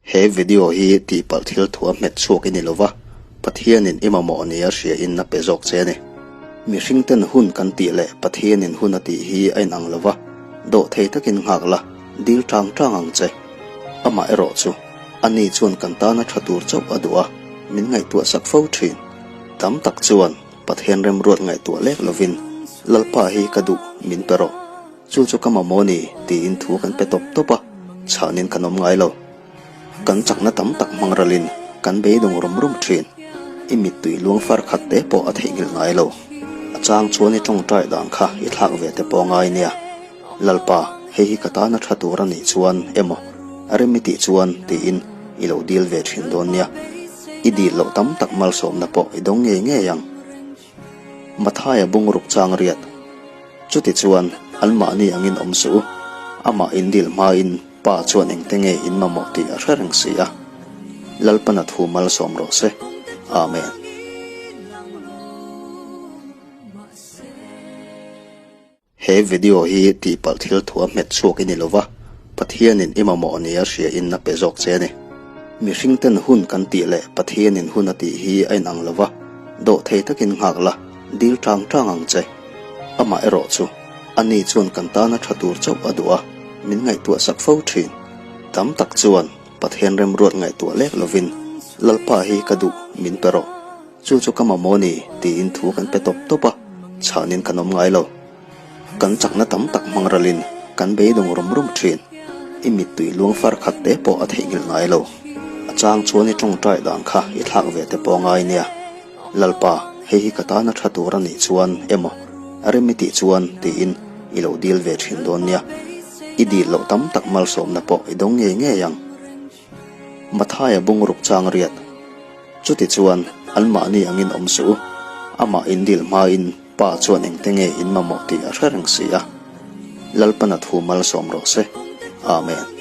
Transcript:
He video hi tihpalh thil thu a hmet chhuak i ni lova, Pathianin i mamawh nia hria in a pe zawk che a ni. Mihring ten hun kan tih leh Pathianin hun a tih hi a inang lova, dawhthei takin nghak la, dil tang tang ang che. Amah erawh chu, ani chuan kan tana tha tur chauh a duh a, min ngaihtuah sak fo thin. Tam tak chuan Pathian remruat ngaihtuah lek lovin, Lalpa hi ka duh, min pe rawh. Chu chu ka mamawh ni, tiin thu kan pe tawp tawp a, chhanin kan awm ngai lo. Kan chakna tam tak hmang ralin kan beidawng rum rum thin. I mittui luang far khat te pawh a theihnghilh ngai lo. A chang chuan i tawngtai dan kha i thlak ve te pawh ngai nia. Lalpa, hei hi ka tana tha tur a nih chuan emaw, a rem i tih chuan tiin i lo dil ve thin dawn nia. I dil loh tam tak malsawmna pawh i dawng ngei ngei ang. Mathaia bungruk chang riat. Chutichuan, anmahni angin awm suh u. Amah in dil hmain Pa chuan engte nge in mamawh tih a hre reng si a. Lalpana thu malsawm rawh se. Amen. He video hi tihpalh thil thu a hmet chhuak i ni lova, Pathianin i mamawh nia hria in a pe zawk che a ni. Mihring ten hun kan tih leh Pathianin hun a tih hi a inang lova, dawhthei takin nghak la, dil tang tang ang che. Amah erawh chu, ani chuan kan tana tha tur chauh a duh a, min ngaihtuah sak fo thin. Tam tak chuan Pathian remruat ngaihtuah lek lovin, Lalpa hi ka duh, min pe rawh. Chu chu ka mamawh ni, tiin thu kan pe tawp tawp a, chhanin kan awm ngai lo. Kan chakna tam tak hmang ralin kan beidawng rum rum thin. I mittui luang far khat te pawh a theihnghilh ngai lo. A chang chuan i tawngtai dan kha i thlak ve te pawh ngai nia. Lalpa, hei hi ka tana tha tur a nih chuan emaw, a rem i tih chuan tiin i lo dil ve thin dawn nia. I dil loh tam tak malsawmna pawh i dawng ngei ngei ang. Mathaia bungruk chang riat. Chutichuan, anmahni angin awm suh u. Amah in dil hmain Pa chuan engte nge in mamawh tih a hre reng si a. Lalpana thu malsawm rawh se. Amen.